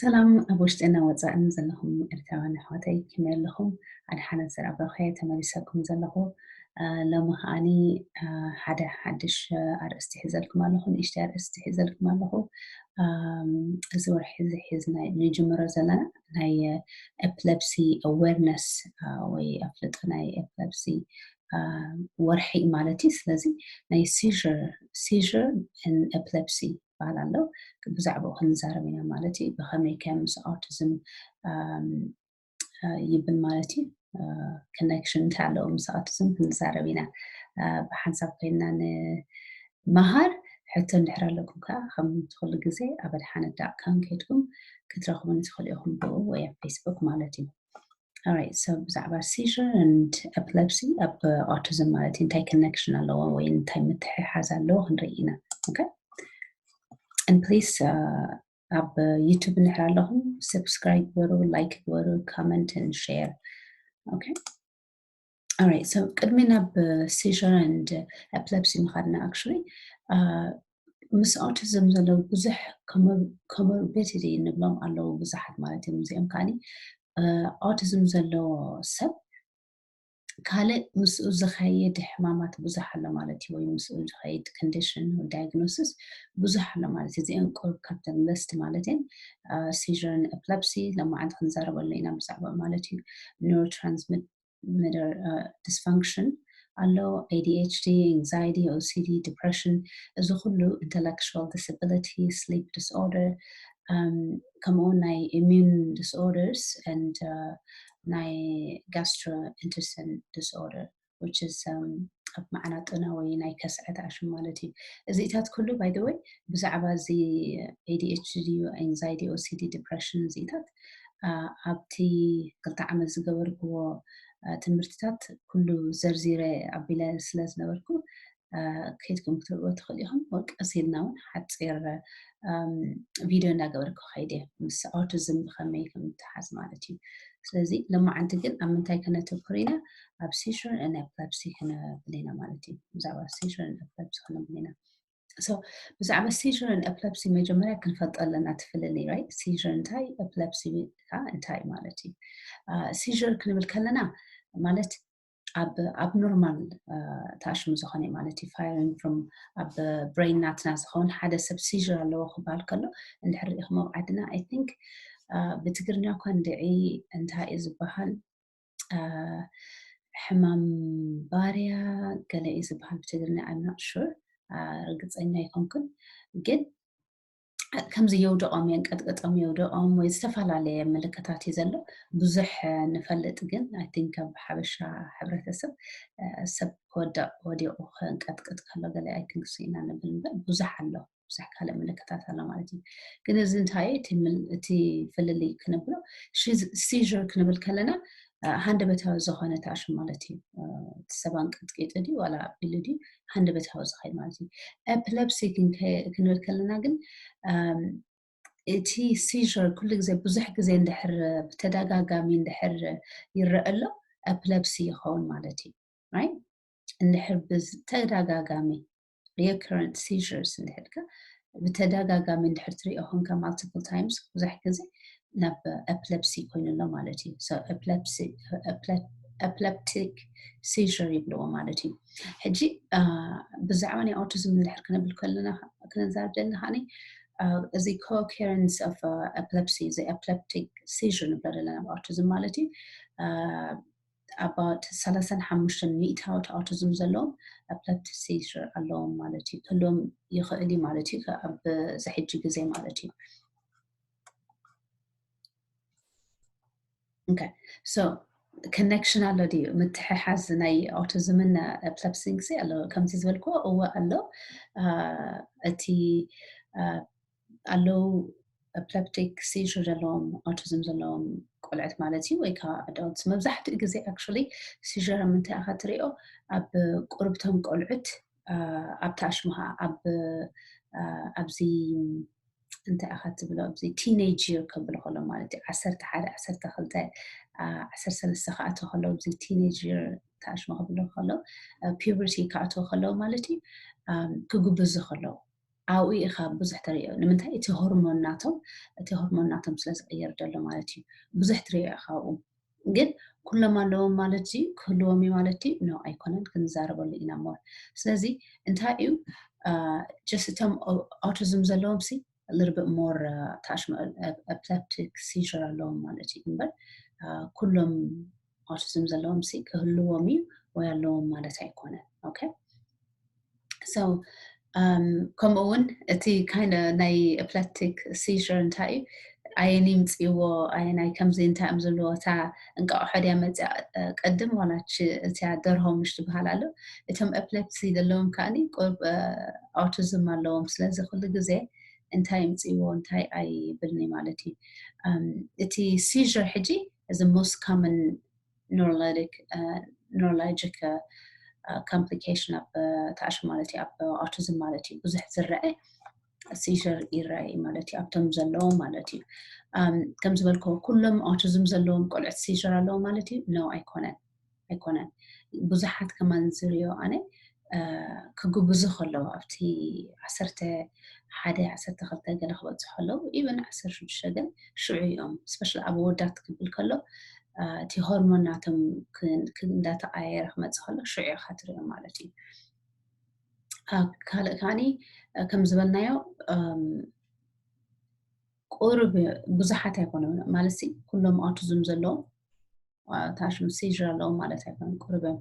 ሰላም ኣብ ውሽጥና ወፃእን ዘለኹም ኤርትራውያን ኣሕዋተይ፣ ከመይ ኣለኹም? ኣድሓነት ዘርኣብሩኸ ተመሊሰኩም ዘለኹ። ሎሚ ከዓኒ ሓደ ሓድሽ ኣርእስቲ ሒዘልኩም ኣለኹ፣ ንእሽተይ ኣርእስቲ ሒዘልኩም ኣለኹ። እዚ ወርሒ እዚ ሒዝና ንጅምሮ ዘለና ናይ ኤፕለፕሲ ኣዌርነስ ወይ ኣፍልጦ ናይ ኤፕለፕሲ ወርሒ ማለት እዩ። ስለዚ ናይ ሲዥር ሲዥር ኤፕለፕሲ ይበሃል ኣሎ። ብዛዕባኡ ክንዛረብ ኢና ማለት እዩ። ብኸመይ ከ ምስ ኣውቲዝም ይብል ማለት እዩ፣ ኮኔክሽን እንታይ ኣለዎ ምስ ኣውቲዝም ክንዛረብ ኢና። ብሓንሳብ ኮይና ንመሃር። ሕቶ እንድሕር ኣለኩም ከዓ ከም ትኽእሉ ግዜ ኣብ ኣድሓነት ዳት ካም ከይድኩም ክትረኽቡን ትኽእሉ ኢኹም ብኡ ወይ ኣብ ፌስቡክ ማለት እዩ። Alright, so ብዛዕባ ሲዥር ኤንድ ኤፕለፕሲ ኣብ ኣውቲዝም ማለት እዩ እንታይ ኮኔክሽን ኣለዎ ወይ እንታይ ምትሕሓዝ ኣለዎ ክንርኢ ኢና። Okay? And please ኣብ ዩቱብ እንድሕር ኣለኹም ሰብስክራይብ ግበሩ፣ ላይክ ግበሩ፣ ኮመንት and ሼር። Okay? Alright, so ቅድሚ ናብ ሲዥር ኤንድ ኤፕለፕሲ ምኻድና actually ምስ ኣውቲዝም ዘለዉ ብዙሕ ኮሞርቢዲቲ እንብሎም ኣለዉ ብዙሓት ማለት እዮም። እዚኦም ከዓኒ ኣውቲዝም ዘለዎ ሰብ ካልእ ምስኡ ዝኸይድ ሕማማት ብዙሕ ኣሎ ማለት እዩ፣ ወይ ምስኡ ዝኸይድ ኮንዲሽን ወይ ዳያግኖሲስ ብዙሕ ኣሎ ማለት እዩ። እዚኦም ቁሩብ ካብተን ሊስት ማለት እየን። ሲዥርን ኤፕለፕሲ ሎማዓንቲ ክንዛረበሉ ኢና ብዛዕባ ማለት እዩ። ኒውሮትራንስሚተር ዲስፋንክሽን ኣሎ፣ ኤ ዲ ኤች ዲ፣ ኤንግዛይቲ፣ ኦ ሲ ዲ፣ ዲፕሬሽን፣ እዚ ኩሉ ኢንተሌክቹዋል ዲስብሊቲ፣ ስሊፕ ዲስኦርደር፣ ከምኡ ናይ ኢሚዩን ዲስኦርደርስ ኤንድ ናይ ጋስትሮኢንተስታይናል ዲስኦርደር which is ኣብ መዓናጥና ወይ ናይ ከስዐት ኣሽም ማለት እዩ። እዚታት ኩሉ by the way ብዛዕባ እዚ ኤ ዲ ኤች ዲ፣ ኤንግዛይቲ፣ ኦ ሲ ዲ፣ ዲፕሬሽን እዚታት ኣብቲ ክልተ ዓመት ዝገበርክዎ ትምህርትታት ኩሉ ዘርዚረ ኣቢለ ስለ ዝነበርኩ ከይድኩም ክትርእዎ ትኽእሉ ኢኹም። ወይ ቀስ ኢልና እውን ሓፂር ቪድዮ እናገበርኩ ከይደ ምስ ኣውቲዝም ብኸመይ ከም እትሓዝ ማለት እዩ። ስለዚ ሎማዓንቲ ግን ኣብ ምንታይ ከነተኩር ኢና? ኣብ ሲዥር ኤንድ ኤፕለፕሲ ክንብል ኢና ማለት እዩ። ብዛዕባ ሲዥር ኤንድ ኤፕለፕሲ ክንብል ኢና። So ብዛዕባ ሲዥር ኤንድ ኤፕለፕሲ መጀመርያ ክንፈልጦ ኣለና እቲ ፍልልይ፣ right? ሲዥር እንታይ፣ ኤፕለፕሲ ከዓ እንታይ ማለት እዩ? ሲዥር ክንብል ከለና ማለት ኣብ ኣብኖርማል ተኣሽሙ ዝኾነ ማለት እዩ። ፋይሪንግ ፍሮም ኣብ ብሬን ናትና ዝኸውን ሓደ ሰብ ሲዥር ኣለዎ ክበሃል ከሎ እንድሕር ርኢኹም ኣብ ዓድና I think ብትግርኛ እኳ እንድዒ እንታይ እዩ ዝበሃል፣ ሕማም ባርያ ገለ እዩ ዝበሃል ብትግርኛ። I'm not sure፣ ርግፀኛ ኣይኮንኩን። ግን ከምዚ የውድቖም፣ የንቀጥቅጦም፣ የውድቖም ወይ ዝተፈላለየ ምልክታት እዩ ዘሎ። ብዙሕ ንፈልጥ ግን I think ኣብ ሓበሻ ሕብረተሰብ ሰብ ክወድቕ ወዲቑ ክንቀጥቅጥ ከሎ ገለ I think እሱ ኢና ንብል እምበር ብዙሕ ኣሎ፣ ብዙሕ ካልእ ምልክታት ኣሎ ማለት እዩ። ግን እዚ እንታይ እዩ እቲ ፍልልይ ክንብሎ? ሲዥር ክንብል ከለና ሃንደበታዊ ዝኾነ ተኣሽም ማለት እዩ። እቲ ሰብ ኣንቀጥቂጡ ድዩ ዋላ ኣቢሉ ድዩ ሃንደበታዊ ዝኸይድ ማለት እዩ። ኤፕለፕሲ ክንብል ከለና ግን እቲ ሲዥር ኩሉ ግዜ ብዙሕ ግዜ እንድሕር ብተደጋጋሚ እንድሕር ይረአ ኣሎ ኤፕለፕሲ ይኸውን ማለት እዩ። እንድሕር ብተደጋጋሚ recurrent seizures እንድሕር ብተደጋጋሚ እንድሕር ትሪኦ ኮንካ multiple times ብዙሕ ግዜ ናብ ኤፕለፕሲ ኮይኑ ኣሎ ማለት እዩ። ኤፕለፕቲክ ሲዥር ይብልዎ ማለት እዩ። ሕጂ ብዛዕባ ናይ ኣውቲዝም እንድሕር ክንብል ከለና ክንዛረብ ዘለና ከዓኒ እዚ co-occurrence of epilepsy እዚ ኤፕለፕቲክ ሲዥር ንብሎ ዘለና ኣብ ኣውቲዝም ማለት እዩ። About ሰላሳን ሓሙሽተን ሚእታዎት ኣውቲዝም ዘለዎም ኤፕለፕቲክ ሲዥር ኣለዎም ማለት እዩ። ክህልዎም ይኽእል እዩ ማለት እዩ ኣብ ዝሕጂ ግዜ ማለት እዩ። Okay, so ኮኔክሽን ኣሎ ድዩ? ምትሕሓዝ ናይ ኣውቲዝምን ኤፕለፕሲን ግዜ ኣሎ ከምዚ ዝበልክዎ? እወ ኣሎ። እቲ ኣለዉ ኤፕለፕቲክ ሲዥር ዘለዎም ኣውቲዝም ዘለዎም ቆልዑት ማለት እዩ ወይ ከዓ ኣዳልትስ። መብዛሕትኡ ግዜ actually ሲዥር ምንታይ ኢኻ ትሪኦ ኣብ ቁርብቶም ቆልዑት ኣብቲ ኣሽሙሃ ኣብ ኣብዚ እንታይ ኢኻ ትብሎ ኣብዚ ቲኔጅ ይር ከብሎ ከሎ ማለት እዩ ዓሰርተ ሓደ ዓሰርተ ክልተ ዓሰርተ ሰለስተ ክኣቶ ከሎ ኣብዚ ቲኔጅ ይር ተኣሽሙ ከብሎ ከሎ ፒበርቲ ክኣቶ ከሎ ማለት እዩ ክጉብዙ ከለዉ ኣብኡ ኢኻ ብዙሕ ትሪኦ። ንምንታይ? እቲ ሆርሞን ናቶም፣ እቲ ሆርሞን ናቶም ስለ ዝቕየር ዘሎ ማለት እዩ። ብዙሕ ትሪኦ ኢኻ ኣብኡ። ግን ኩሎም ኣለዎም ማለት እዩ፣ ክህልዎም እዩ ማለት እዩ? ኖ፣ ኣይኮነን። ክንዛረበሉ ኢና ሞር። ስለዚ እንታይ እዩ፣ just እቶም ኣውቲዝም ዘለዎም ሲ little bit more ታሽመ epileptic seizure ኣለዎም ማለት እዩ። እምበር ኩሎም ኣውቲዝም ዘለዎም ሲ ክህልዎም እዩ ወይ ኣለዎም ማለት ኣይኮነን። Okay? So ከምኡ እውን እቲ kind of ናይ epileptic seizure እንታይ እዩ? ኣየን ይምፅእዎ፣ ኣየናይ ከምዚ እንታይ እዮም ዘለዎ? እታ እንቃቑሖ ድያ መፅያ ቅድም ዋላ እቲያ ደርሆ ምሽ ትበሃል ኣሎ? እቶም epilepsy ዘለዎም ከዓኒ ቁርብ ኣውቲዝም ኣለዎም። ስለዚ ኩሉ ግዜ እንታይ ይምፅእዎ እንታይ ኣይብልኒ ማለት እዩ። እቲ seizure ሕጂ እዚ most common neurologic neurologic complication ኣብ ታሽ ማለት እዩ፣ ኣብ ኣውቲዝም ማለት እዩ። ብዙሕ ዝረአ seizure ይረአ ማለት እዩ ኣብቶም ዘለዎም ማለት እዩ። ከም ዝበልኩ ኩሎም ኣውቲዝም ዘለዎም ቆልዑት seizure ኣለዎም ማለት እዩ? ኖ፣ ኣይኮነን፣ ኣይኮነን። ብዙሓት ከማን ዝሪኦ ኣነ ክጉብዙ ከለዉ ኣብቲ ዓሰርተ ሓደ ዓሰርተ ክልተ ገለ ክበፅሑ ከለዉ even ዓሰርተ ሽዱሽተ ገለ ሽዑ እዮም። Especially ኣብ ኣወዳት ክብል ከሎ እቲ ሆርሞን ናቶም እንዳተቐያየረ ክመፅእ ከሎ ሽዑ ኢኻ ትሪኦ ማለት እዩ። ካልእ ከዓኒ ከም ዝበልናዮ ቁሩብ ብዙሓት ኣይኮኑን ማለት ኩሎም ኣውቲዝም ዘለዎም ታሽም seizure ኣለዎም ማለት ኣይኮኑን። ቁሩብ እዮም።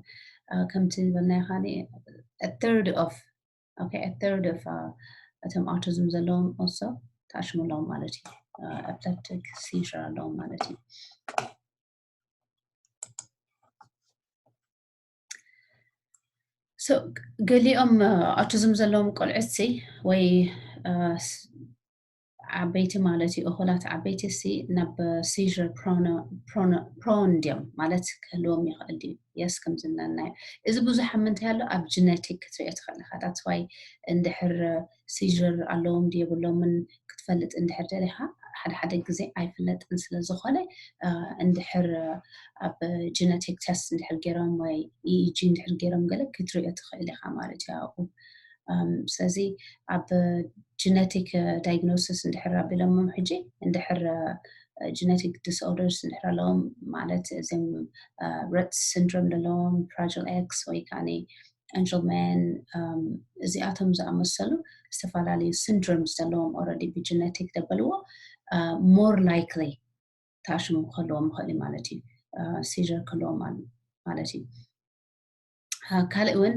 ከምቲ ዝበልናዮ ከዓኒ third of okay third of እቶም ኣውቲዝም ዘለዎም also ታሽም ኣለዎም ማለት እዩ። Epileptic seizure ኣለዎም ማለት እዩ። So ገሊኦም ኣውቲዝም ዘለዎም ቆልዑት ሲ ወይ ዓበይቲ ማለት እዩ፣ እኹላት ዓበይቲ ሲ ናብ seizure prone ድዮም ማለት ክህልዎም ይኽእል ድዩ? Yes፣ ከም ዝብለናዮ እዚ ብዙሕ ምንታይ ኣሎ ኣብ genetic ክትሪኦ ትኽእል ኢኻ። That's why እንድሕር seizure ኣለዎም ድዩ የብሎምን ክትፈልጥ እንድሕር ደሊኻ ሓደ ሓደ ግዜ ኣይፍለጥን ስለ ዝኾነ እንድሕር ኣብ genetic test እንድሕር ገይሮም ወይ EEG እንድሕር ገይሮም ገለ ክትሪኦ ትኽእል ኢኻ ማለት እዩ ኣብኡ። ስለዚ ኣብ genetic diagnosis እንድሕር ኣቢሎሞም ሕጂ እንድሕር genetic disorders እንድሕር ኣለዎም ማለት እዚም Rett syndrome ዘለዎም፣ Fragile X ወይ ከዓ Angelman እዚኣቶም ዝኣመሰሉ ዝተፈላለዩ syndromes ዘለዎም already ብ genetic ደበልዎ more likely ታሽሙ ክህልዎም ይኽእል እዩ ማለት እዩ። Seizure ክህልዎም ማለት እዩ። ካልእ እውን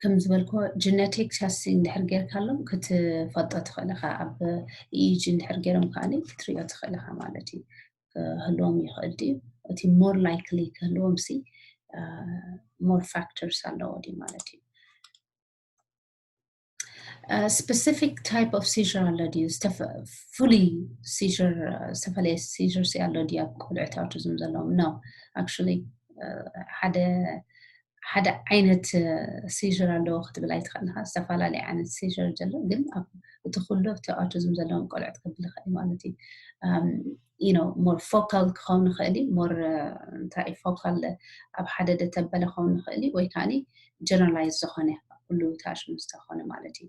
ከም ዝበልኮ genetic testing እንድሕር ጌርካሎም ክትፈልጦ ትኽእል ኢኻ። ኣብ EEG እንድሕር ገይሮም ከዓኒ ክትሪኦ ትኽእል ኢኻ ማለት እዩ። ክህልዎም ይኽእል ድዩ? እቲ more likely ክህልዎም ሲ more factors ኣለዎ ድዩ ማለት እዩ። Specific type of seizure ኣሎ ድዩ? ፍሉይ seizure ዝተፈላለየ seizure ሲ ኣሎ ድዩ ኣብ ቆልዑት ኣውቲዝም ዘለዎም? No, actually ሓደ ሓደ ዓይነት seizure ኣለዎ ክትብል ኣይትኽእል ኢኻ። ዝተፈላለየ ዓይነት seizure ዘሎ ግን እቲ ኩሉ ኣብቲ ኣውቲዝም ዘለዎም ቆልዑት ክብል ይኽእል ማለት እዩ። You know more focal ክኸውን ይኽእል እዩ። More እንታይ focal ኣብ ሓደ ደተበለ ክኸውን ይኽእል እዩ ወይ ከዓ generalize ዝኾነ ኩሉ ታሽም ዝተኾነ ማለት እዩ።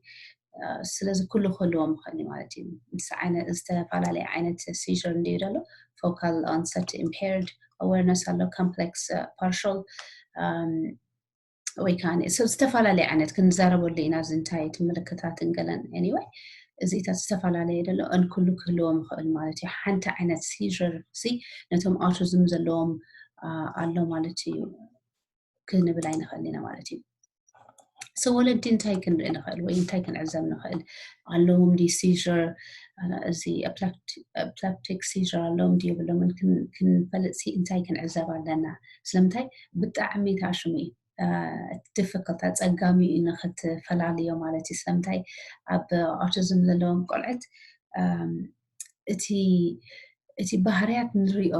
ስለዚ ኩሉ ክህልዎም ይኽእል እዩ ማለት እዩ። ምስ ዝተፈላለየ ዓይነት seizure እንድዩ ዘሎ focal onset impaired awareness ኣሎ፣ complex partial ወይ ከዓ ዝተፈላለየ ዓይነት ክንዛረበሉ ኢና። እዚ እንታይ እቲ ምልክታትን ገለን anyway እዚታት ዝተፈላለየ ዘሎ እን ኩሉ ክህልዎም ይኽእል ማለት እዩ። ሓንቲ ዓይነት seizure ሲ ነቶም ኣውቲዝም ዘለዎም ኣሎ ማለት እዩ ክንብል ኣይንኽእል ኢና ማለት እዩ። So ወለዲ እንታይ ክንርኢ ንኽእል ወይ እንታይ ክንዕዘብ ንኽእል? ኣለዎም ድዩ seizure? እዚ epileptic seizure ኣለዎም ድዩ የብሎምን ክንፈልጥ ሲ እንታይ ክንዕዘብ ኣለና? ስለምንታይ ብጣዕሚ ታሽሙ እዩ። Difficult ኣጸጋሚ እዩ ንኽትፈላልዮ ማለት እዩ። ስለምንታይ ኣብ ኣውቲዝም ዘለዎም ቆልዕት እቲ እቲ ባህርያት ንሪኦ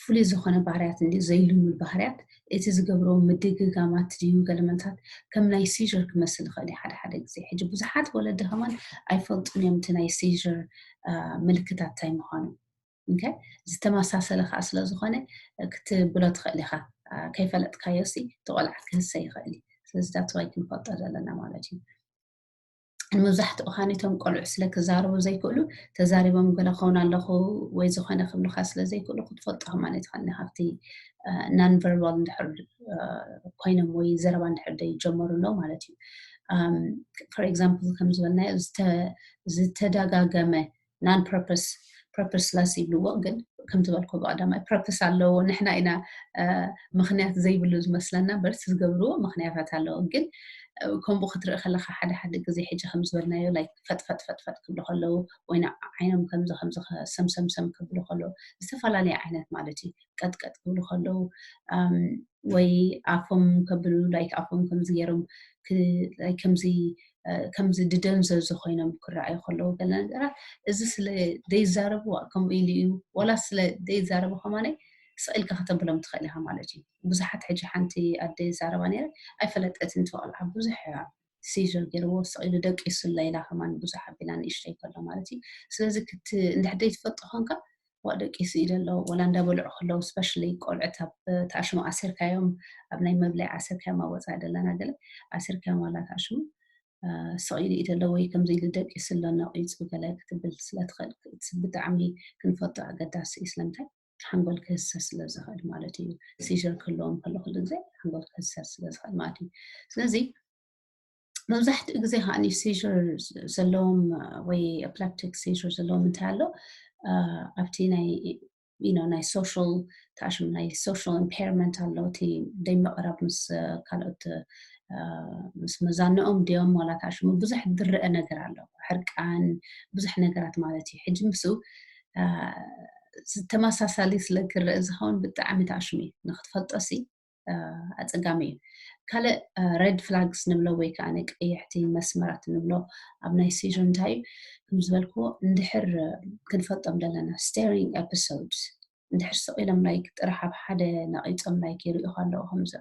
ፍሉይ ዝኾነ ባህርያት እንዲ ዘይልሙድ ባህርያት እቲ ዝገብሮ ምድግጋማት ድዩ ገለመንታት ከም ናይ seizure ክመስል ይኽእል እዩ ሓደ ሓደ ግዜ። ሕጂ ብዙሓት ወለዲ ከማን ኣይፈልጡን እዮም እቲ ናይ seizure ምልክታት እንታይ ምዃኑ። Okay? ዝተመሳሰለ ከዓ ስለ ዝኾነ ክትብሎ ትኽእል ኢኻ። ከይፈለጥካዮ ሲ እቲ ቆልዓ ክህሰ ይኽእል እዩ። ስለዚ that's why ክንፈልጦ ዘለና ማለት እዩ። መብዛሕትኡ ኻኒ እቶም ቆልዑ ስለ ክዛረቡ ዘይክእሉ፣ ተዛሪቦም ገለ ክኸውን ኣለኹ ወይ ዝኾነ ክብሉኻ ስለ ዘይክእሉ ክትፈልጦ ማለት ይኽእል። ካብቲ non verbal እንድሕር ኮይኖም ወይ ዘረባ እንድሕር ዘይጀመሩ ኣለዉ ማለት እዩ። For example ከም ዝበልናዮ ዝተደጋገመ non purpose purposeless ይብልዎ፣ ግን ከም ዝበልኩ ብቀዳማይ purpose ኣለዎ። ንሕና ኢና ምክንያት ዘይብሉ ዝመስለና፣ በርስ ዝገብርዎ ምክንያታት ኣለዎ። ግን ከምኡ ክትርኢ ከለካ ሓደ ሓደ ግዜ ሕጂ ከም ዝበልናዮ like ፈጥፈጥ ፈጥፈጥ ክብሉ ከለዉ ወይ ዓይኖም ከምዚ ከምዚ ሰምሰምሰም ክብሉ ከለዉ ዝተፈላለየ ዓይነት ማለት እዩ። ቀጥቀጥ ክብሉ ከለዉ ወይ ኣፎም ከብሉ like ኣፎም ከምዚ ገይሮም ከምዚ ከምዚ ድደንዘዙ ኮይኖም ክረኣዩ ከለዉ ገለ ነገራት እዚ ስለ ዘይዛረብዋ ከምኡ ኢሉ እዩ፣ ዋላ ስለ ዘይዛረቡ ከማነይ ስቕ ኢልካ ከተብሎም ትኽእል ኢኻ ማለት እዩ። ብዙሓት ሕጂ ሓንቲ ኣደ ይዛረባ ነይረ ኣይፈለጠትን፣ እቲ ቆልዓ ብዙሕ seizure ገይርዎ ስቕ ኢሉ ደቂሱ ኣሎ ኢላ ከማን ብዙሕ ኣቢላ ንእሽተይ ከሎ ማለት እዩ። ስለዚ ክት እንድሕር ዘይትፈልጦ ኮንካ ዋ ደቂሱ እዩ ዘሎ ወላ እንዳበልዑ ከለዉ especially ቆልዑት ኣብ ተኣሽሙ ኣሲርካዮም ኣብ ናይ መብልዒ ኣሲርካዮም ኣብ ወፃኢ ዘለና ገለ ኣሲርካዮም ዋላ ተኣሽሙ ስቕ ኢሉ እዩ ዘሎ ወይ ከምዚ ኢሉ ደቂሱ ኣሎ ነቒፁ ገለ ክትብል ስለ ትኽእል ብጣዕሚ ክንፈልጦ ኣገዳሲ እዩ። ስለምንታይ ሓንጎል ክህሰስ ስለ ዝኽእል ማለት እዩ። Seizure ክህልዎም ከሎ ኩሉ ግዜ ሓንጎል ክህሰስ ስለ ዝኽእል ማለት እዩ። ስለዚ መብዛሕትኡ ግዜ ከዓኒ seizure ዘለዎም ወይ epileptic seizure ዘለዎም እንታይ ኣሎ ኣብቲ ናይ you know ናይ social ተኣሽሙ ናይ social impairment ኣሎ፣ እቲ ደይምቕራብ ምስ ካልኦት ምስ መዛንኦም ድዮም ዋላ ተኣሽሙ ብዙሕ ዝረአ ነገር ኣሎ፣ ሕርቃን ብዙሕ ነገራት ማለት እዩ። ሕጂ ምስኡ ዝተመሳሳሊ ስለ ክረአ ዝኸውን ብጣዕሚ ተኣሽሙ እዩ። ንክትፈልጦ ሲ ኣፀጋሚ እዩ። ካልእ red flags ንብሎ ወይ ከዓ ቀይሕቲ መስመራት ንብሎ ኣብ ናይ seizure እንታይ እዩ? ከም ዝበልክዎ እንድሕር ክንፈልጦም ዘለና staring episodes እንድሕር ስቕ ኢሎም like ጥራሕ ኣብ ሓደ ነቒፆም like ይሪኡ ከለዉ ከምዚ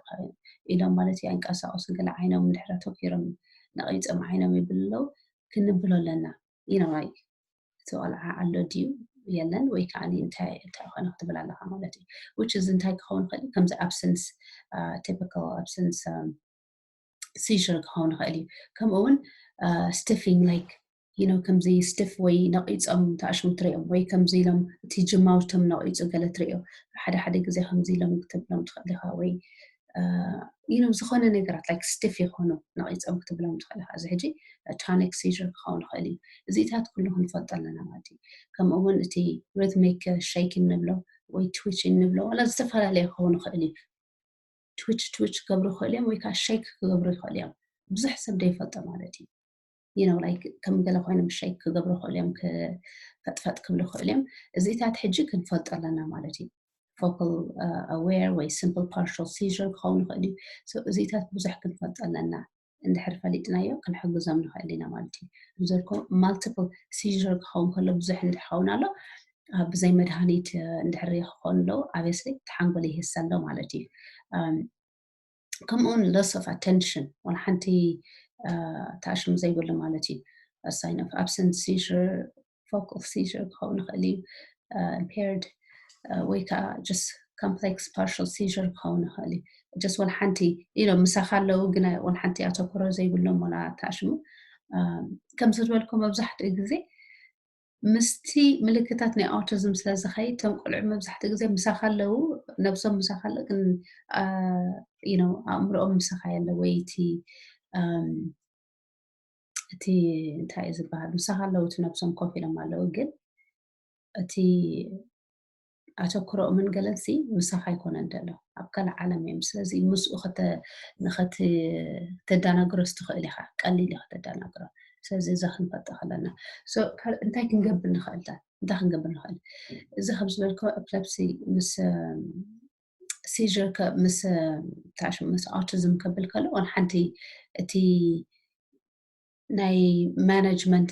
ኢሎም ማለት እዩ ኣይንቀሳቀሱን ገለ ዓይኖም እንድሕር ኣተኪሮም ነቒፆም ዓይኖም ይብሉ ኣለዉ ክንብሎ ኣለና። you know like እቲ ቆልዓ ኣሎ ድዩ የለን ወይ ከዓ እንታይ እንታይ ኮነ ክትብል ኣለካ ማለት እዩ። Which is እንታይ ክኸውን ይኽእል ከምዚ absence typical absence seizure ክኸውን ይኽእል እዩ። ከምኡ እውን stiffing like you know ከምዚ stiff ወይ ነቒፆም ተኣሽሙ ትሪኦም ወይ ከምዚ ኢሎም እቲ ጅማውቶም ነቒፁ ገለ ትሪኦ ሓደ ሓደ ግዜ ከምዚ ኢሎም ክትብሎም ትኽእል ኢኻ ወይ you know ዝኾነ ነገራት like stiff ይኾኑ ነቒፆም ክትብሎም ትኽእል ኢኻ። እዚ ሕጂ tonic seizure ክኸውን ይኽእል እዩ። እዚታት ኩሉ ክንፈልጦ ኣለና ማለት እዩ። ከምኡ እውን እቲ rhythmic shaking ንብሎ ወይ twitching ንብሎ ዋላ ዝተፈላለየ ክኸውን ይኽእል እዩ። Twitch twitch ክገብሩ ይኽእሉ እዮም ወይ ከዓ shake ክገብሩ ይኽእሉ እዮም። ብዙሕ ሰብ ዘይፈልጦ ማለት እዩ። you know like ከም ገለ ኮይኖም shake ክገብሩ ይኽእሉ እዮም፣ ፈጥፈጥ ክብሉ ይኽእሉ እዮም። እዚታት ሕጂ ክንፈልጦ ኣለና ማለት እዩ። Focal aware ወይ simple partial seizure ክኸውን ይኽእል እዩ። እዚታት ብዙሕ ክንፈልጦ ኣለና። እንድሕር ፈሊጥናዮ ክንሕግዞም ንኽእል ኢና ማለት እዩ። ብዘልኮ multiple seizure ክኸውን ከሎ ብዙሕ እንድሕር ኸውን ኣሎ ብዘይ መድሃኒት እንድሕር ክኾን ኣለዉ obviously እቲ ሓንጎል ይህሰ ኣሎ ማለት እዩ። ከምኡውን loss of attention ዋላ ሓንቲ ተኣሽሙ ዘይብሉ ማለት እዩ። Sign of absent seizure focal seizure ክኸውን ይኽእል እዩ። Impaired ወይ ከዓ just complex partial seizure ክኸውን ይኽእል እዩ። Just ዋላ ሓንቲ you know ምሳኻ ኣለዉ ግን ዋላ ሓንቲ ኣተኩሮ ዘይብሎም ዋላ ተኣሽሙ ከም ዝበልኩ መብዛሕትኡ ግዜ ምስቲ ምልክታት ናይ autism ስለ ዝኸይድ እቶም ቆልዑ መብዛሕትኡ ግዜ ምሳኻ ኣለዉ፣ ነብሶም ምሳኻ ኣሎ ግን you know ኣእምሮኦም ምሳኻ የለ ወይ እቲ እቲ እንታይ እዩ ዝበሃል ምሳኻ ኣለዉ እቲ ነብሶም ኮፍ ኢሎም ኣለዉ ግን እቲ ኣተኩሮኦምን ገለንሲ ምሳኻ ኣይኮነን ዘሎ ኣብ ካልእ ዓለም እዮም። ስለዚ ምስኡ ንኸተዳናግሮ ትኽእል ኢኻ፣ ቀሊል እዩ ከተዳናግሮ። ስለዚ እዛ ክንፈጥ ከለና እንታይ ክንገብር ንኽእል እንታይ ክንገብር ንኽእል እዚ ከም ዝበልከ epilepsy ምስ seizure ምስ ታሽ ምስ autism ከብል ከሎ ዋን ሓንቲ እቲ ናይ management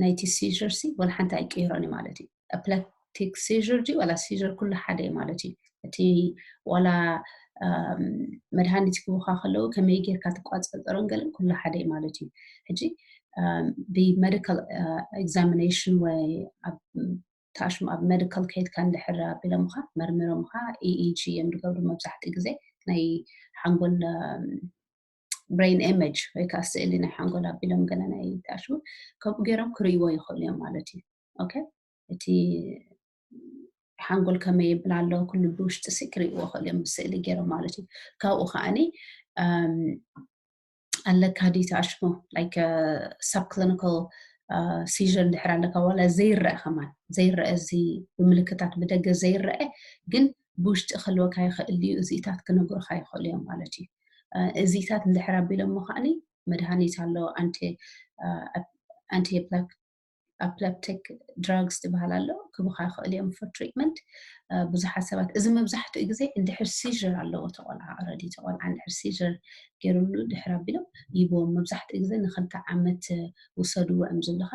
ናይቲ seizure ሲ ዋላ ሓንቲ ኣይቅይሮን እዩ ማለት እዩ። Epileptic seizure ድዩ ዋላ seizure ኩሉ ሓደ እዩ ማለት እዩ። እቲ ዋላ መድሃኒት ክቡካ ከለዉ ከመይ ጌርካ ትቋፀፀሮን ገለን ኩሉ ሓደ እዩ ማለት እዩ። ሕጂ ብ medical examination ወይ ታሽሙ ኣብ medical ከይድካ እንድሕር ኣቢሎምካ መርሚሮምካ EEG እዮም ዝገብሩ መብዛሕትኡ ግዜ ናይ ሓንጎል brain image ወይ ከዓ ስእሊ ናይ ሓንጎል ኣቢሎም ገለ ናይ ተኣሽሙ ከምኡ ገይሮም ክርእይዎ ይኽእሉ እዮም ማለት እዩ። ኦኬ፣ እቲ ሓንጎል ከመይ ይብል ኣሎ ኩሉ ብውሽጢ ሲ ክርእይዎ ይኽእሉ እዮም ብስእሊ ገይሮም ማለት እዩ። ካብኡ ከዓኒ ኣለካ ድዩ ተኣሽሙ like subclinical seizure እንድሕር ኣለካ ዋላ ዘይረአ ከማን ዘይረአ እዚ ብምልክታት ብደገ ዘይረአ ግን ብውሽጢ ክህልወካ ይኽእል እዩ እዚታት ክነግሩካ ይኽእሉ እዮም ማለት እዩ። እዚታት እንድሕር ኣቢሎሞ ከዓኒ መድሃኒት ኣሎ ኣንቲ epileptic drugs ትበሃል ኣሎ ክቡካ ይኽእል እዮም for treatment። ብዙሓት ሰባት እዚ መብዛሕትኡ ግዜ እንድሕር seizure ኣለዎ ተቆልዓ already ተቆልዓ እንድሕር seizure ገይሩሉ ድሕር ኣቢሎም ይህብዎም። መብዛሕትኡ ግዜ ንክልተ ዓመት ውሰድዎ እዮም ዝብልካ።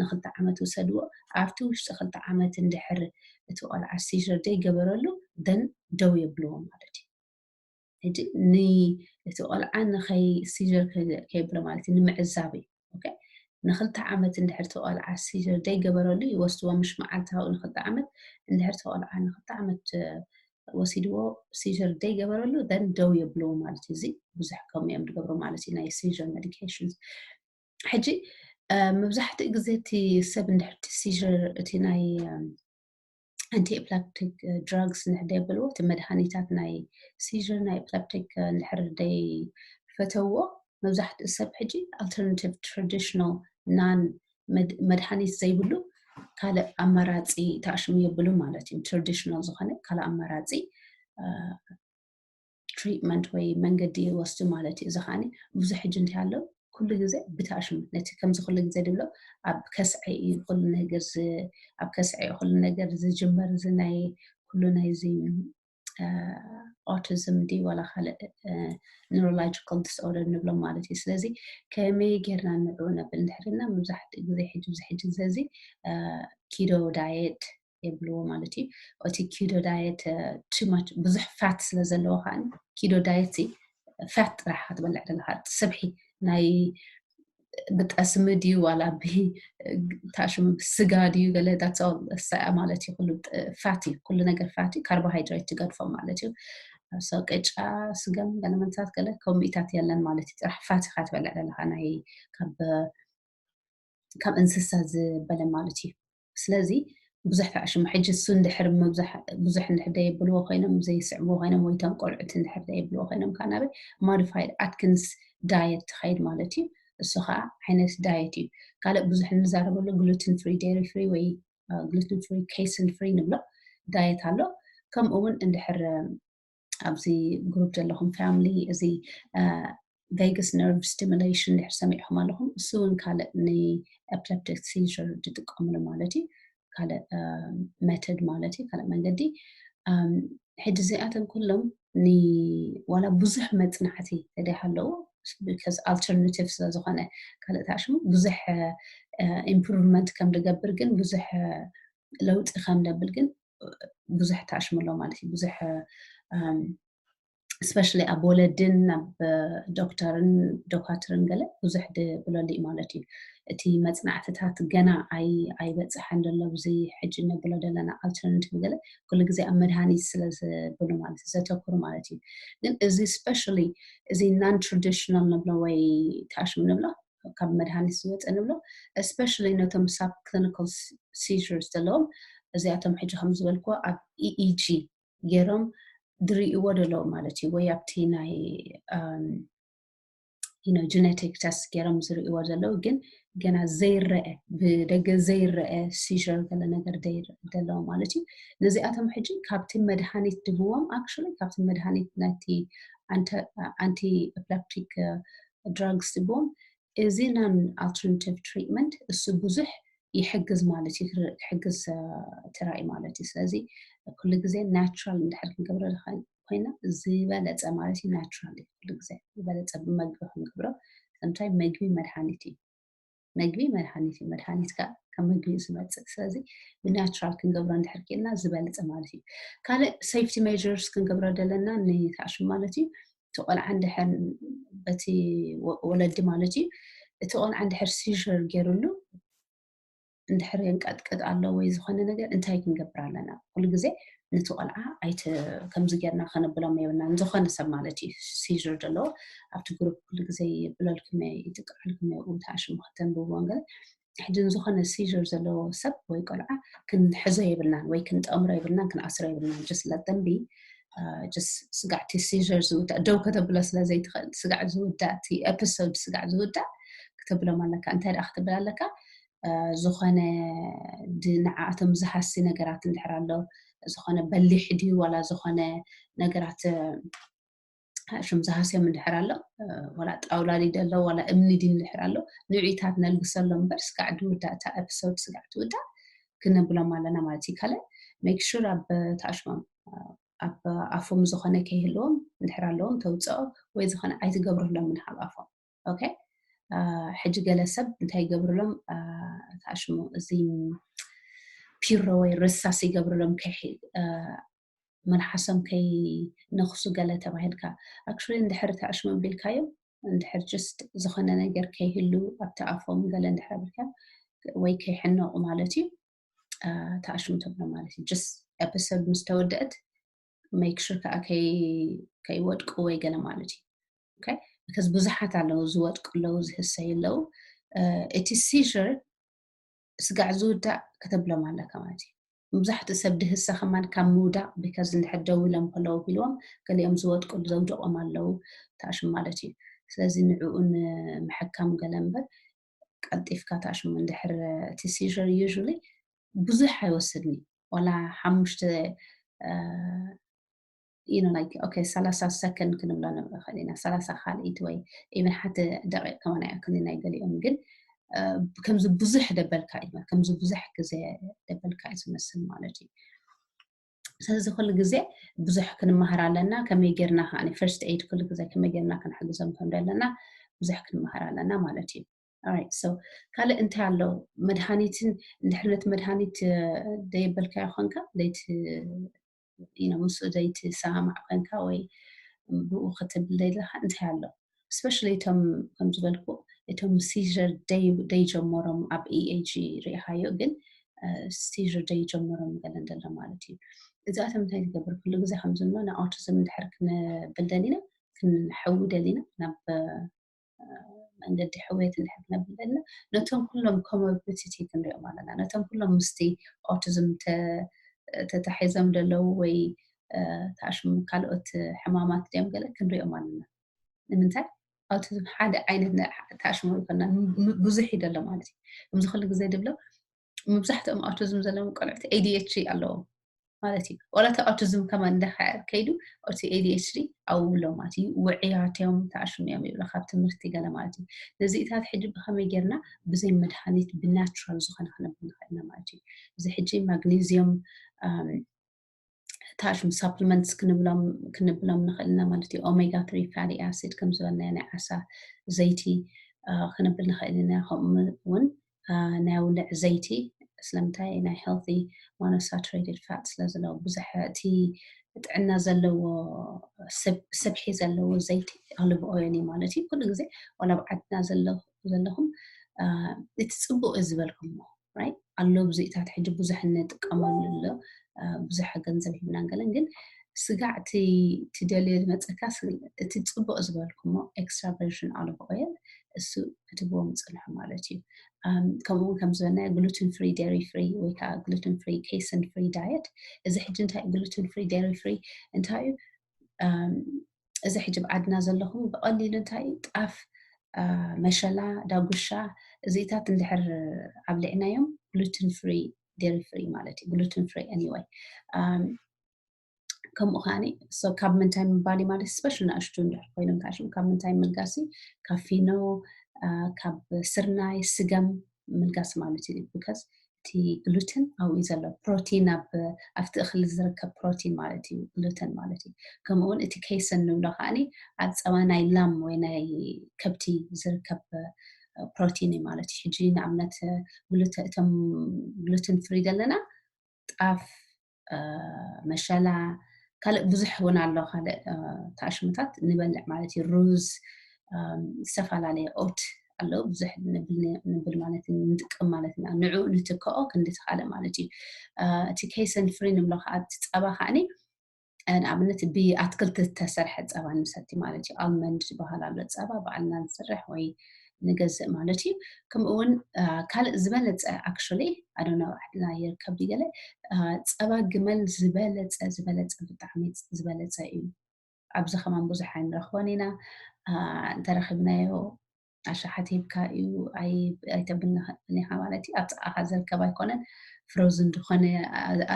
ንክልተ ዓመት ውሰድዎ ኣብቲ ውሽጢ ክልተ ዓመት እንድሕር እቲ ቆልዓ seizure ዘይገበረሉ then ደው የብልዎ ማለት እዩ። ሕጂ ንእቲ ቆልዓ ንኸይ seizure ከይብሎ ማለት እዩ ንምዕዛብ እዩ። ንክልተ ዓመት እንድሕር እቲ ቆልዓ seizure ዘይገበረሉ ይወስድዎ ምሽ መዓልታዊ ንክልተ ዓመት እንድሕር እቲ ቆልዓ ንክልተ ዓመት ወሲድዎ seizure ዘይገበረሉ then ደው የብልዎ ማለት እዩ። እዚ ብዙሕ ከምኡ እዮም ዝገብሩ ማለት እዩ ናይ seizure medications። ሕጂ መብዛሕትኡ ግዜ እቲ ሰብ እንድሕር እቲ seizure እቲ ናይ ኣንቲ epileptic drugs እንድሕር ደይበልዎ እቲ መድሃኒታት ናይ seizure ናይ epileptic እንድሕር ደይፈተውዎ መብዛሕትኡ ሰብ ሕጂ alternative traditional non መድሃኒት ዘይብሉ ካልእ ኣማራፂ ተኣሽሙ የብሉ ማለት እዩ። traditional ዝኾነ ካልእ ኣማራፂ treatment ወይ መንገዲ ይወስዱ ማለት እዩ። እዚ ከዓኒ ብዙሕ ሕጂ እንታይ ኣሎ ኩሉ ግዜ ብተኣሽሙ ነቲ ከምዚ ኩሉ ግዜ ድብሎ ኣብ ከስዐ እዩ ኩሉ ነገር ኣብ ከስዐ እዩ ኩሉ ነገር ዝጅመር እዚ ናይ ኩሉ ናይዚ autism ድዩ ዋላ ካልእ neurological disorder ንብሎም ማለት እዩ። ስለዚ ከመይ ጌርና ንዕኡ ነብል እንድሕር ኢልና መብዛሕትኡ ግዜ ሕጂ ኣብዚ ሕጂ ግዜ እዚ keto diet የብልዎ ማለት እዩ። እቲ keto diet too much ብዙሕ fat ስለ ዘለዎ ከዓ keto diet fat ጥራሕ ክትበልዕ ዘለካ ስብሒ ናይ ብጠስሚ ድዩ ዋላ ብታሽሙ ስጋ ድዩ ገለ that's all ሰኣ ማለት እዩ። ኩሉ fat እዩ፣ ኩሉ ነገር fat እዩ። carbohydrate ትገድፎ ማለት እዩ። so ቅጫ፣ ስገም፣ ገለ መንታት ገለ ከምኡታት የለን ማለት እዩ። ጥራሕ fat ኢካ ትበልዕ ዘለካ ናይ ካብ ካብ እንስሳ ዝበለ ማለት እዩ። ስለዚ ብዙሕ ተኣሽሙ ሕጂ እሱ እንድሕር ብዙሕ እንድሕር ደየብልዎ ኮይኖም ዘይስዕብዎ ኮይኖም ወይ ቶም ቆልዑት እንድሕር ደየብልዎ ኮይኖም ከዓ ናበይ modified Atkins diet ትኸይድ ማለት እዩ። እሱ ከዓ ዓይነት diet እዩ። ካልእ ብዙሕ እንዛረበሉ gluten free dairy free ወይ gluten free casein free ንብሎ diet ኣሎ። ከምኡ እውን እንድሕር ኣብዚ group ዘለኹም family እዚ vagus nerve stimulation ድሕር ሰሚዕኹም ኣለኹም። እሱ እውን ካልእ ን epileptic seizure ዝጥቀምሉ ማለት እዩ። ካልእ method ማለት እዩ፣ ካልእ መንገዲ። ሕጂ እዚኣቶም ኩሎም ንዋላ ብዙሕ መፅናዕቲ ተደይ ኣለዎ because alternative ስለ ዝኾነ ካልእ ተኣሽሙ ብዙሕ improvement ከም ዝገብር ግን ብዙሕ ለውጢ ከም ደብል ግን ብዙሕ ተኣሽሙ ኣሎ ማለት እዩ። ብዙሕ especially ኣብ ወለድን ኣብ ዶክተርን ዶካትርን ገለ ብዙሕ ድብለሉ እዩ ማለት እዩ። እቲ መፅናዕትታት ገና ኣይበፅሐን ዘሎ ኣብዚ ሕጂ ነብሎ ዘለና alternative ገለ ኩሉ ግዜ ኣብ መድሃኒት ስለ ዝብሉ ማለት እዩ ዘተኩሩ ማለት እዩ። ግን እዚ especially እዚ non traditional ንብሎ ወይ ተኣሽሙ ንብሎ ካብ መድሃኒት ዝወፀ ንብሎ especially ነቶም subclinical seizures ዘለዎም እዚኣቶም ሕጂ ከም ዝበልኩዎ ኣብ EEG ገይሮም ዝርእይዎ ዘለዉ ማለት እዩ። ወይ ኣብቲ ናይ you know genetic test ገይሮም ዝርእይዎ ዘለዉ ግን ገና ዘይረአ ብደገ ዘይረአ seizure ገለ ነገር ዘለዉ ማለት እዩ። ነዚኣቶም ሕጂ ካብቲ መድሃኒት ድህዎም actually ካብቲ መድሃኒት ናይቲ anti epileptic drugs ድህዎም እዚ non alternative treatment እሱ ብዙሕ ይሕግዝ ማለት እዩ። ክሕግዝ ተራእዩ ማለት እዩ። ስለዚ ኩሉ ግዜ natural እንድሕር ክንገብረ ኮይና ዝበለፀ ማለት እዩ። natural እዩ ኩሉ ግዜ ዝበለፀ ብመግቢ ክንገብሮ። እንታይ መግቢ መድሃኒት እዩ። መግቢ መድሃኒት እዩ። መድሃኒት ከዓ ካብ መግቢ እዩ ዝመፅእ። ስለዚ ብናቹራል ክንገብሮ እንድሕር ክኢልና ዝበለፀ ማለት እዩ። ካልእ safety measures ክንገብሮ ዘለና ንተኣሽሙ ማለት እዩ። እቲ ቆልዓ እንድሕር በቲ ወለዲ ማለት እዩ እቲ ቆልዓ እንድሕር seizure ገይሩሉ እንድሕር የንቀጥቅጥ ኣሎ ወይ ዝኾነ ነገር እንታይ ክንገብር ኣለና? ኩሉ ግዜ ነቲ ቆልዓ ኣይተ ከምዚ ጌርና ከነብሎም የብልናን። ዝኾነ ሰብ ማለት እዩ፣ ሲዥር ዘለዎ ኣብቲ ግሩፕ ኩሉ ግዜ ይብለልኩም እየ፣ ይጥቅዐልኩም እየ፣ ብኡ ተኣሽሙ ከተንብብዎ። ገለ ሕጂ ንዝኾነ ሲዥር ዘለዎ ሰብ ወይ ቆልዓ ክንሕዞ የብልናን ወይ ክንጠምሮ የብልናን፣ ክንኣስሮ የብልናን። Just let them be. Just ስጋዕቲ ሲዥር ዝውዳእ ደው ከተብሎ ስለ ዘይትኽእል፣ ስጋዕ ዝውዳእ፣ እቲ ኤፒሶድ ስጋዕ ዝውዳእ ክተብሎም ኣለካ። እንታይ ደኣ ክትብል ኣለካ? ዝኾነ ንዓኣቶም ዝሃሲ ነገራት እንድሕር ኣሎ፣ ዝኾነ በሊሕ ድዩ ዋላ ዝኾነ ነገራት ሽም ዝሃስዮም እንድሕር ኣሎ፣ ዋላ ጣውላ ድዩ ኣሎ ዋላ እምኒ ድዩ እንድሕር ኣሎ፣ ንዕታት ነልግሰሎም እምበር ስጋዕ ድውዳእ፣ እታ ኤፒሶድ ስጋዕ ትውዳእ ክነብሎም ኣለና ማለት እዩ። ካልእ ሜክ ሹር ኣብ ተኣሽሞም ኣብ ኣፎም ዝኾነ ከይህልዎም እንድሕር ኣለዎም ተውፅኦ፣ ወይ ዝኾነ ኣይትገብርሎም ምንሃብ ኣፎም። ኦኬ። ሕጂ ገለ ሰብ እንታይ ይገብርሎም? ተኣሽሙ እዚ ፒሮ ወይ ርሳስ ይገብርሎም፣ መልሓሶም ከይነኽሱ ገለ ተባሂልካ። ኣክቹሊ እንድሕር ተኣሽሙ ቢልካዮም፣ እንድሕር ጅስት ዝኾነ ነገር ከይህሉ ኣብቲ ኣፎም ገለ እንድሕር ኣቢልካ ወይ ከይሕነቑ ማለት እዩ። ተኣሽሙ ተብሎ ማለት እዩ። ጅስት ኤፒሶድ ምስ ተወደአት ሜክ ሹር ከዓ ከይወድቁ ወይ ገለ ማለት እዩ። ኦኬ። ቢካዝ ብዙሓት ኣለዉ ዝወድቁ ኣለዉ፣ ዝህሰዩ ኣለዉ። እቲ ሲዥር ስጋዕ ዝውዳእ ከተብሎም ኣለካ ማለት እዩ። መብዛሕትኡ ሰብ ድህሰ ከማን ካብ ምውዳቕ ቢካዝ እንድሕር ደው ኢሎም ከለዉ ቢልዎም ገሊኦም ዝወድቁ ዘውድቖም ኣለዉ ተኣሽሙ ማለት እዩ። ስለዚ ንዕኡ ንምሕካም ገለ እምበር ቀልጢፍካ ተኣሽሙ እንድሕር እቲ ሲዥር ዩዥሊ ብዙሕ ኣይወስድን እዩ። ዋላ ሓሙሽተ you know like okay ሰላሳ ሰከንድ ክንብሎ ንኽእል ኢና፣ ሰላሳ ካልኢት ወይ ኢቨን ሓንቲ ደቂቕ ከማን ኣይኣክልን ናይ ገሊኦም። ግን ከምዚ ብዙሕ ደበልካ እዩ፣ ከምዚ ብዙሕ ግዜ ደበልካ እዩ ዝመስል ማለት እዩ። ስለዚ ኩሉ ግዜ ብዙሕ ክንመሃር ኣለና፣ ከመይ ጌርና ከዓ ፈርስት ኤድ ኩሉ ግዜ ከመይ ጌርና ክንሕግዞም ከም ዘለና ብዙሕ ክንመሃር ኣለና ማለት እዩ። Alright, so ካልእ እንታይ ኣሎ? መድሃኒትን እንድሕር ነቲ መድሃኒት ደየበልካዮ ኮንካ ደይቲ you know ምስኡ ዘይትሰማማዕ ኮንካ ወይ ብኡ ክትብል ደለካ እንታይ ኣሎ? ስፔሻሊ እቶም ከም ዝበልኩ እቶም ሲዥር ደይጀመሮም ኣብ ኢኤጂ ሪኢኻዮ፣ ግን ሲዥር ደይጀመሮም ገለ እንደሎ ማለት እዩ። እዚኣቶም እንታይ ትገብር? ኩሉ ግዜ ከም ዝብሎ ንኣውቲዝም እንድሕር ክንብል ደሊና ክንሕዊ ደሊና ናብ መንገዲ ሕውየት እንድሕር ክነብል ደሊና ነቶም ኩሎም ኮሞርቢዲቲ ክንሪኦም ኣለና። ነቶም ኩሎም ምስቲ ኦቲዝም ተታሒዞም ደለዉ ወይ ተኣሽሙ ካልኦት ሕማማት ድዮም ገለ ክንሪኦም ኣለና። ንምንታይ? ኦቲዝም ሓደ ዓይነት ተኣሽሙ ይኮና ብዙሕ እዩ ደሎ ማለት እዩ። ከምዚ ኩሉ ግዜ ድብሎ መብዛሕትኦም ኦቲዝም ዘለዎም ቆልዑት ኤዲኤችዲ ኣለዎም ማለት እዩ። ዋላ እቲ ኦቲዝም ከማን እንዳ ከይዱ እቲ ኤዲኤችዲ ኣብኡ ኣሎ ማለት እዩ። ውዕያት እዮም፣ ተኣሽሙ እዮም ይብሉ ካብ ትምህርቲ ገለ ማለት እዩ። ነዚኢታት ሕጂ ብኸመይ ጌርና ብዘይ መድሃኒት ብናቹራል ዝኾነ ክነብል ንኽእል ኢና ማለት እዩ። እዚ ሕጂ ማግኔዚየም ተኣሽሙ ሳፕሊመንትስ ክንብሎም ክንብሎም ንኽእል ኢና ማለት እዩ። ኦሜጋ ትሪ ፋቲ ኣሲድ ከም ዝበልናዮ ናይ ዓሳ ዘይቲ ክነብል ንኽእል ኢና። ከምኡ እውን ናይ ኣውልዕ ዘይቲ ስለምንታይ ናይ ሄልቲ ሞኖሳቹሬትድ ፋት ስለ ዘለዎ ብዙሕ እቲ ጥዕና ዘለዎ ስብሒ ዘለዎ ዘይቲ ኦሊቭ ኦይል እዩ ማለት እዩ። ኩሉ ግዜ ዋላ ኣብ ዓድና ዘለኹም እቲ ፅቡቅ እዩ ዝበልኩሞ ኣሎ ብዙኢታት ሕጂ ብዙሕ እንጥቀመሉ ኣሎ ብዙሕ ገንዘብ ሂብናን ገለን ግን ስጋዕ እቲ ትደልዮ ዝመፀካ እቲ ፅቡቅ ዝበልኩሞ ኤክስትራ ቨርዥን ኦሊቭ ኦይል እሱ ክትብዎም ፅንሑ ማለት እዩ። ከምኡ እውን ከም ዝበልናዮ ግሉትን ፍሪ ዴሪ ፍሪ ወይ ከዓ ግሉትን ፍሪ ኬሰን ፍሪ ዳየት። እዚ ሕጂ እንታይ ግሉትን ፍሪ ዴሪ ፍሪ እንታይ እዩ? እዚ ሕጂ ኣብ ዓድና ዘለኹም ብቐሊሉ እንታይ ጣፍ፣ መሸላ፣ ዳጉሻ እዚኢታት እንድሕር ኣብሊዕናዮም ግሉትን ፍሪ ዴሪ ፍሪ ማለት እዩ። ግሉትን ፍሪ ኤኒወይ ከምኡ ከዓኒ ካብ ምንታይ ምባል እዩ ማለት ስፔሻል ንኣሽቱ እንድሕር ኮይኖም ተኣሽሙ ካብ ምንታይ ምልጋሲ ካብ ፊኖ ካብ ስርናይ ስገም ምልጋስ ማለት እዩ። ቢካዝ እቲ ግሉትን ኣብኡ እዩ ዘሎ ፕሮቲን ኣብቲ እኽሊ ዝርከብ ፕሮቲን ማለት እዩ ግሉተን ማለት እዩ። ከምኡ እውን እቲ ኬሰን ንብሎ ከዓኒ ኣብ ፀባ ናይ ላም ወይ ናይ ከብቲ ዝርከብ ፕሮቲን እዩ ማለት እዩ። ሕጂ ንኣብነት እቶም ግሉትን ፍሪ ዘለና ጣፍ መሸላ ካልእ ብዙሕ እውን ኣሎ ካልእ ተኣሽሙታት ንበልዕ ማለት እዩ። ሩዝ ዝተፈላለየ ኦት ኣለዉ፣ ብዙሕ ንብል ማለት ንጥቀም ማለት ኢና። ንዕኡ ንትክኦ ክንዲ ተኻለ ማለት እዩ። እቲ casein free ንብሎ ከዓ እቲ ጸባ ከዓኒ ንኣብነት ብኣትክልቲ ዝተሰርሐ ጸባ ንሰቲ ማለት እዩ። ኣልመንድ ዝበሃል ኣሎ ጸባ ባዕልና ንስርሕ ወይ ንገዝእ ማለት እዩ። ከምኡ እውን ካልእ ዝበለጸ actually ኣዶና ዓድና ይርከብ ድገለ ጸባ ግመል ዝበለጸ ዝበለጸ ብጣዕሚ ዝበለጸ እዩ። ኣብዚ ከማን ብዙሕ ኣይንረኽቦን ኢና። እንተረኺብናዮ ኣሻሓት ሂብካ እዩ ኣይተብልኒ ኢኻ ማለት እዩ። ኣብ ጥቓኻ ዝርከብ ኣይኮነን፣ ፍሮዝን ዝኾነ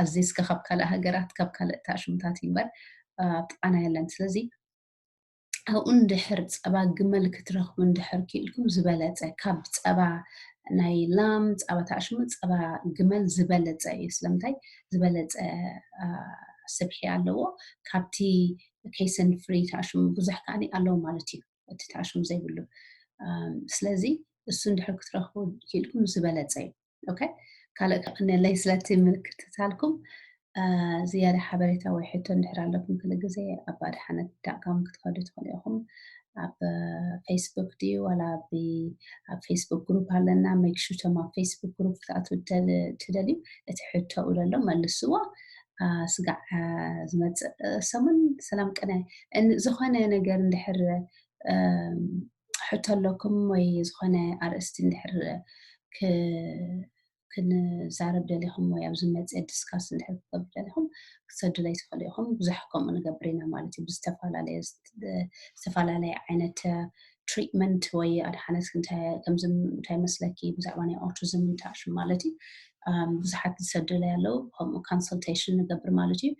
ኣዚዝካ ካብ ካልእ ሃገራት ካብ ካልእ ታሽሙታት እዩ እምበር ኣብ ጥቓና የለን። ስለዚ ኣብኡ እንድሕር ጸባ ግመል ክትረኽቡ እንድሕር ክኢልኩም ዝበለጸ ካብ ጸባ ናይ ላም ጸባ ታሽሙ ጸባ ግመል ዝበለጸ እዩ። ስለምንታይ ዝበለጸ ስብሒ ኣለዎ ካብቲ casein free ታሽሙ ብዙሕ ከዓኒ ኣለዎ ማለት እዩ። እቲ ታሽሙ ዘይብሉ ስለዚ እሱ እንድሕር ክትረኽቡ ክኢልኩም ዝበለጸ እዩ። ኦኬ ካልእ ከቕንየለይ ስለቲ ምልክትታልኩም ዝያዳ ሓበሬታ ወይ ሕቶ እንድሕር ኣለኩም ክል ግዜ ኣብ ኣድሓነት ዳቃም ክትኸዱ ትኽእሉ ኢኹም። ኣብ ፌስቡክ ድዩ ዋላ ኣብ ፌስቡክ ግሩፕ ኣለና። መክሹቶም ኣብ ፌስቡክ ግሩፕ ክትኣትዉ ትደልዩ እቲ ሕቶ ውለሎ መልስዎ። ስጋዕ ዝመፅእ ሰሙን ሰላም ቅነ ዝኾነ ነገር እንድሕር ሕቶ ኣለኩም ወይ ዝኾነ ኣርእስቲ እንድሕር ክንዛረብ ደሊኹም ወይ ኣብዚ መፅእ ዲስካስ እንድሕር ክትገብሩ ደሊኹም ክትሰዱለይ ትኽእሉ ኢኹም። ብዙሕ ከምኡ ንገብር ኢና ማለት እዩ። ብዝተፈላለየ ዝተፈላለየ ዓይነት ትሪትመንት ወይ ኣድሓነት ከምዚ እንታይ መስለኪ ብዛዕባ ናይ ኦቲዝም እንታይ ሽም ማለት እዩ። ብዙሓት ዝሰዱለይ ኣለዉ። ከምኡ consultation ንገብር ማለት እዩ።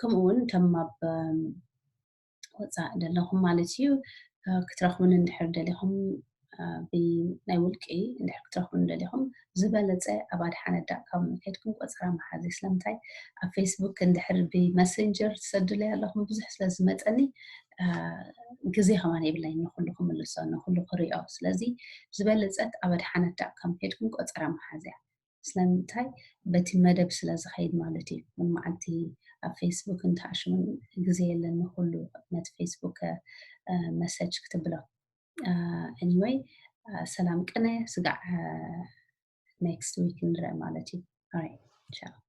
ከምኡ እውን እቶም ኣብ ወፃእ ዘለኹም ማለት እዩ ክትረኽቡን እንድሕር ደሊኹም ናይ ውልቂ እንድሕር ክትረኽቡን ደሊኹም ዝበለፀ ኣብ ኣድሓነት ዳቃም ከድኩም ቆፀራ መሓዚ ስለምንታይ ኣብ ፌስቡክ እንድሕር ብመሰንጀር ትሰዱለይ ኣለኹም ብዙሕ ስለ ዝመፀኒ ግዜ ከማን የብለይ ንኩሉ ክምልሶ ንኩሉ ክሪኦ። ስለዚ ዝበለፀት ኣብ ኣድሓነት ዳቃም ከድኩም ቆፀራ መሓዝያ ስለምንታይ በቲ መደብ ስለ ዝኸይድ ማለት እዩ። መዓልቲ ኣብ ፌስቡክ እንተኣሽሙን ግዜ የለን ንኩሉ ነቲ ፌስቡክ መሰጅ ክትብሎ። Anyway ሰላም ቅነ ስጋዕ next week ንረአ ማለት እዩ። Alright, ciao.